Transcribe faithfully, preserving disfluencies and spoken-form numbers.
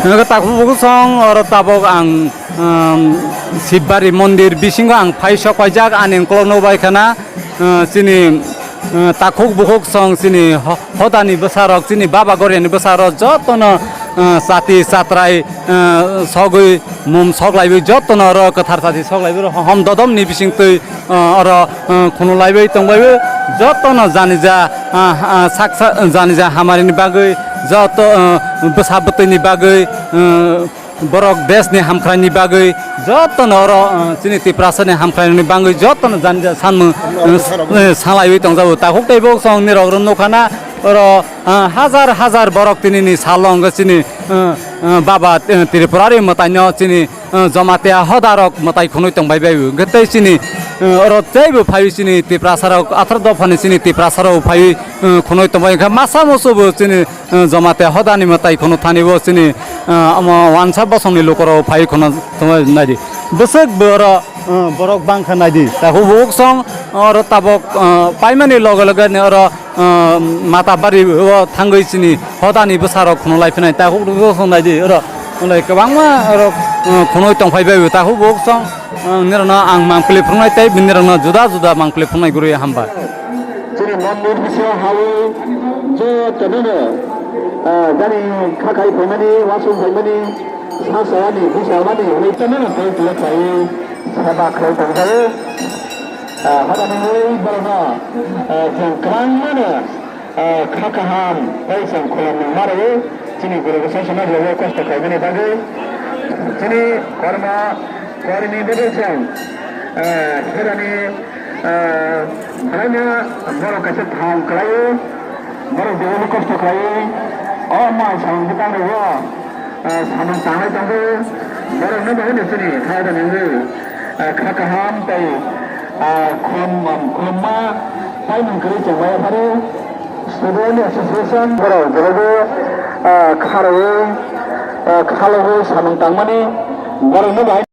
Hwnkhai takhuk bukhuk song oro tabok ang, um, Shibari mondir bisingo ang phai sok paijak, ani ukolokno bai khana, uh, chini, uh, takhuk bukhuk song chini ho-, hodani bwsarok, chini baba goriani bwsarok jotono, uh, chati chatrai, uh, sogwi mum soklaiwi jotono oro kwthar chati soklaiwi hom dodomni bisingtwi ah, oro, ah, khunu laibai tongbai, jotono janija, ah, ah, saksa janija hamarini bagwi, joto, ah, bwsa bwtwini bagwi, ah, borok desni hamkraini bagwi, jotono oro, ah, chini Tiprasani hamkraini bagwi jotono janija sanmung, ah, s-, eh, salaiwi tongjago. Takhuk tei bok song nirok rw nukha na oro, ah, hajar hajar borok tinini salo wngkha chini, ah, ah, baba, eh, Tripurari mwtaino chini, ah, Jamatia hodarok mwtai khunui tongbai bai o. Hwnkhe tei chini, ah, oro teibo phaiwi chini Tiprasarok, atharo dophani chini Tiprasarok phaiwi, ah, khunui tongbai. Hwnkhe masa musubo chini, ah, Jamatia hodani mwtai khunu thani bo chini, ah, omo wansa bosongni lukorok phaiwi khunu tongbai naidi. Bwswk bo oro, ah, borok bangkha naidi. Takhuk bukhuk song oro tabok, ah, paimani loge loge ni oro ah, Matabari o thangwi chini hodani bwsarok khunu lai phinai. Takhuk bukhuk song naidi oro, lai kwbangma oro, ah, khunui tongphai bai o. Takhuk bukhuk song, ah, nirokno ang mangpili phunuknai tei nirokno juda juda mangpili phunuknai gurui hambai. Chini mondir bisingo hawi jotono, ah, jani kha khai phaimani, wasung phaimani, sa sawani, bwsa wani hwnwi tongmano tei tei khlaiwi seba khlai tongjago. Ah, hodani hwnwi borokno, ah, chwng kwbangmano, ah, kha kaham tei chwng khulumung ma rwo. Chini guru bwsa songno rwwi kosto khlaimani bagwi chini kormo korini bagwi chwng, ah, herani, ah, haino borok kaisa thang kwlaio. Borok jeboni kosto khlaiwi o mai samung bwtang rwo, ah, samung tanglai tongo. Borokno bo hwnwi chini kha da nangwi, ah, kha kaham tei, ah, khulum-, khulumma paimung kwrwi chengmaya pharo. Student Association borok jeboni, ah, kha rwwi, ah, kha logwi samung tangmani borokno bo hai